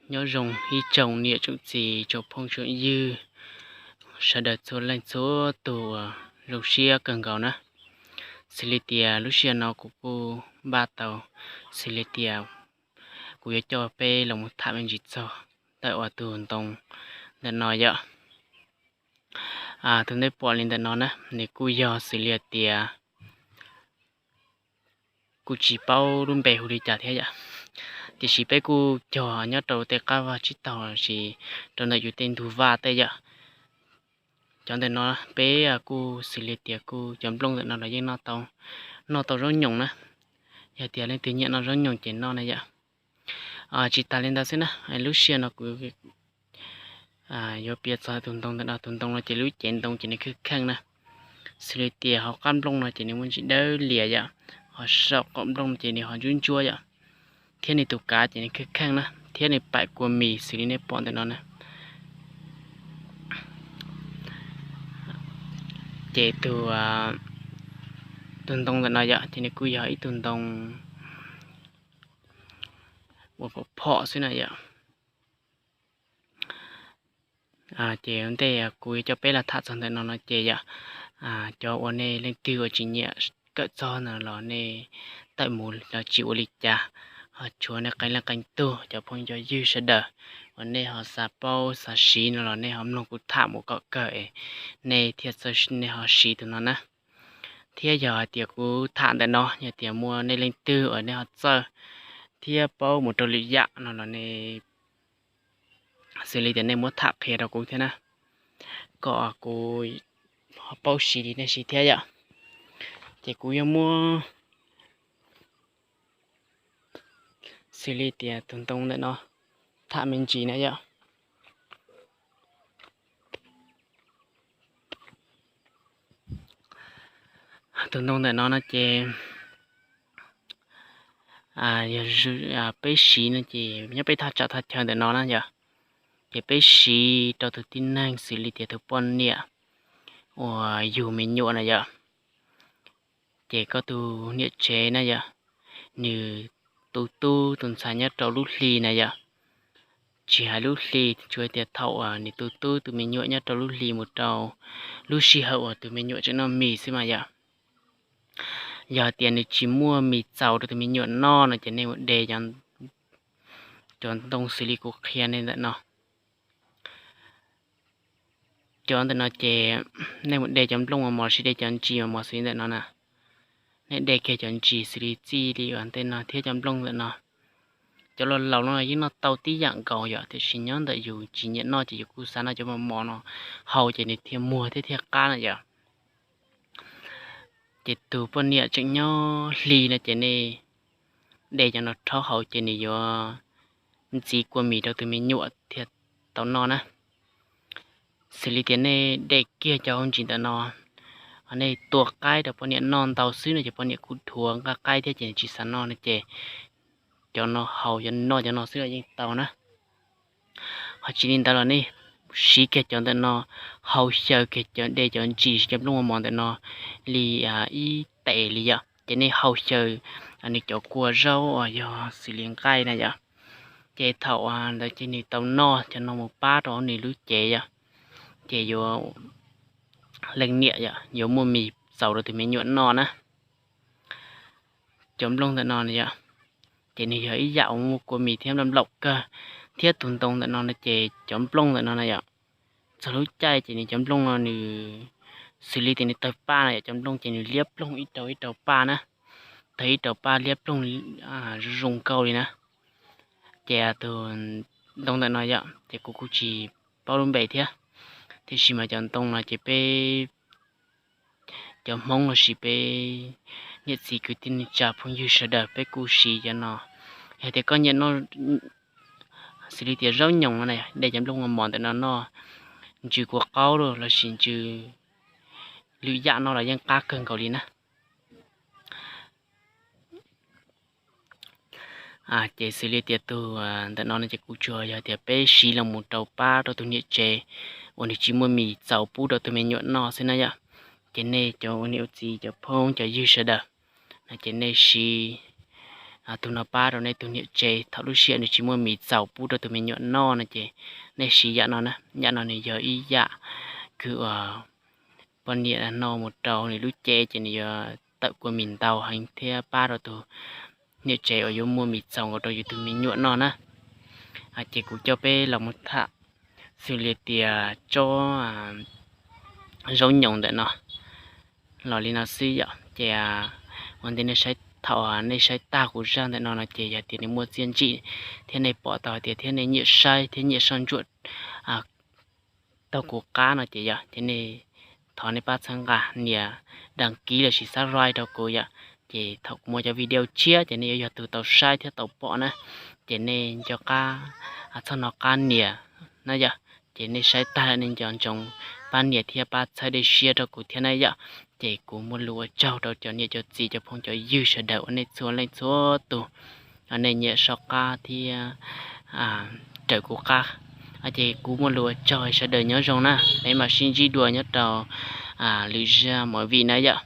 Nyob zoo ib tsoom niam tsoom txiv tsoom phooj tsoom ywg sawv daws txhua leej txhua tus uas zoo siab kawg nkaus na. Xws li tias lub sij hawm no kuv kuj npaj tau, xws li tias kuv yuav coj peb los mus tham me ntsis txog ntawm uas tus ntoo ntawm no yom. Tus nej pom li ntawm no na, nws kuj yog xws li tias kuj tsis paub lub npe hu li cas thiab yom, tiam sis peb kuj cog nyob rau tej qab vaj tsib taug los sis rau ntawm yus tej ntug vaj tej yom. Cov ntawm no peb kuj xws li tias kuj cov nplooj ntawm no los yeej noj tau, noj tau zaub nyoos na. Yog tias leej twg nyiam noj zaub nyoos ces noj na yom. Tsis tas li ntawd xwb na, lub sij hawm no kuv yuav piav txog tus ntoo ntawm no. Tus ntoo no ces lub cev ntoo ces nws kheej kheej na, xws li tias hauv qab nplooj no ces nws muaj ntsis dawb lias yom, ho saum qaum nplooj no ces nws ho ntsuab ntsuab yom, thiab nws tus kav ces nws kheej kheej na, thiab nws paim kua mis xws li nej pom ntawm no na. Ces tus, tus ntoo ntawm no yom ces nws kuj yog ib tug ntoo uas phom phom xwb na yom. Ces ua ntej kuv yuav coj peb los tham txog ntawm no no ces yom, cov uas nej leej twg uas tsis nyiam kawm txog no los nej tawm mus los tsis ua li cas, ho tshuav nej qee leej qee tug cov phooj cov ywg sawv daws uas nej ho xav paub xav siv no los nej ho mloog kuv tham mus kom kawg es nej thiaj txawj nej ho siv tus no na. Thiab yog hais tias kuv tham ntawm no yog tias muaj nej leej twg uas nej ho txawj thiab paub mus rau lwm yam no los nej xws li tias nej muab tham qhia rau kuv thiab na, kom kuv ho paub siv li nej siv thiab yom. Ces kuv yuav muab xws li tias tus ntoo ntawm no tham me ntsis na yom. Tus ntoo ntawm no no ces yog peb siv no ces nyob peb thaj tsam thaj chaw ntawm no na yom, ces peb siv rau tus tib neeg xws li tias tus poj niam uas yug me nyuam na yom. Ces koj tus niam tsev na yom, nws tu tub tus ntxhais nyob rau lub hli na yom. Tsis hais lub hli, tsuas tias thaum uas nws tu tub tus me nyuam nyob rau lub hli mus rau lub sij hawm uas tus me nyuam tseem noj mis xwb mas yom. Yog tias nws tsis muaj mis txaus rau tus me nyuam noj no ces nej mus de cov ntoo xws li kuv qhia nej ntawm no. Cov ntawm no ces nej mus de cov nplooj mos mos los sis de cov ntsis mos mos xws li ntawm no na. Nej de kiag cov ntsis xws li txij li ua ntej no thiab cov nplooj ntawm no. Cov laus laus no yeej noj tau tib yam nkaus yom, tiam sis nyob ntawm yus tsis nyiam noj ces yus kuj xav noj cov mos mos no haus ces nws thiaj muag thiab thiaj qab na yom. Ces tus poj niam tseem nyob hli no ces nej de cov no rhaub haus ces nws yuav ntxiv kua mis rau tus me nyuam thiaj tau noj na. Xws li tias nej de kiag cov hauv ntsis ntawm no, nej tua qaib rau poj niam noj ntau xwb no ces poj niam kuj dhuav nqaij qaib thiab ces nws tsis xav noj no ces cov no haus cov noj cov no xwb los yeej tau na. Ho tsis li ntawd los nej siv kiag cov ntawm no, haus xyaw kiag cov de cov ntsis cov nplooj mos mos ntawm no li ib tes li yom, ces nej haus xyaw nws cov kua zaub uas yog xws li nqaij na yom. Ces thaum ntawd ces nws tau noj cov no mus pab rau nws lub cev yom, ces yuav leej niam yom yuav muaj mis txaus rau tus me nyuam noj na. Cov nplooj ntawm no yom, ces nws yog ib yam uas muaj kua mis thiab nplaum nplaum kawg, thiab tus ntoo ntawm no no ces cov nplooj ntawm no na yom, txog lub caij ces nws cov nplooj no nws xws li tias nws tawg paj na yom, cov nplooj ces nws liab ploog ib rau ib rau paj na, tawg ib rau paj liab ploog zoo zoo nkauj li na. Ces tus ntoo ntawm no yom ces kuv kuj tsis paub lub npe thiab, tiam sis mas cov ntoo no ces peb cov Hmoob los sis peb niam txiv kwv tij neej tsa phooj ywg sawv daws peb kuj siv cov no. Yog tias koj nyiam noj xws li tias zaub nyoos no na, de cov nplooj mos mos ntawm no noj, ntsws kua qaub los sis ntsws lwm yam no los yeej qab kawg nkaus li na. Ces xws li tias tus ntawm no no ces kuv tsuas yog tias peb siv los mus rau pab rau tus niam tsev uas nws tsis muaj mis txaus pub rau tus me nyuam noj xwb na yom. Ces nej cov ua niam ua txiv cov phooj cov ywg sawv daws, ces nej siv tus no pab rau nej tus niam tsev thaum lub sij hawm nws tsis muaj mis txaus pub rau tus me nyuam noj no ces nej siv yam no na. Yam no nws yog ib yam kws poj niam noj mus rau nws lub cev ces nws yuav tawm kua mis ntau heev thiab pab rau tus niam tsev uas yuav muaj mis txaus nkaus rau yus tus me nyuam noj na. Ces kuv coj peb los mus tham xws li tias tsob zaub nyoos ntawm no los li no xwb yom. Ces ua ntej nej saib, thaum nej saib tag kuv zaj ntawm no no ces yog tias nws muaj txiaj ntsim thiab nej pom tau hais tias thiab nej nyiam saib thiab nyiam soj ntsuam tau kuv qab no ces yog ces nej thov nej pab txhawb nqa nias đăng ký lossis subscribe rau kuv yom. Ces thaum kuv muaj cov video tshiab ces nej yuav yog tus tau saib thiab tau pom na. Ces nej nco qab txhob hnov qab nias na yom. Ces nej saib tag lawm nej nco ntsoov pab nias thiab pab txhawb dej siab rau kuv thiab na yom. Ces kuv muaj lus ua tsaug rau cov niam cov txiv cov phooj cov ywg sawv daws uas nej txhua leej txhua tus nej nyiam soj qab thiab raws kuv qab. Ces kuv muaj lus ua tsaug, sawv daws nyob zoo na, peb mam sib ntsib dua nyob rau lwm zaj movie na yom.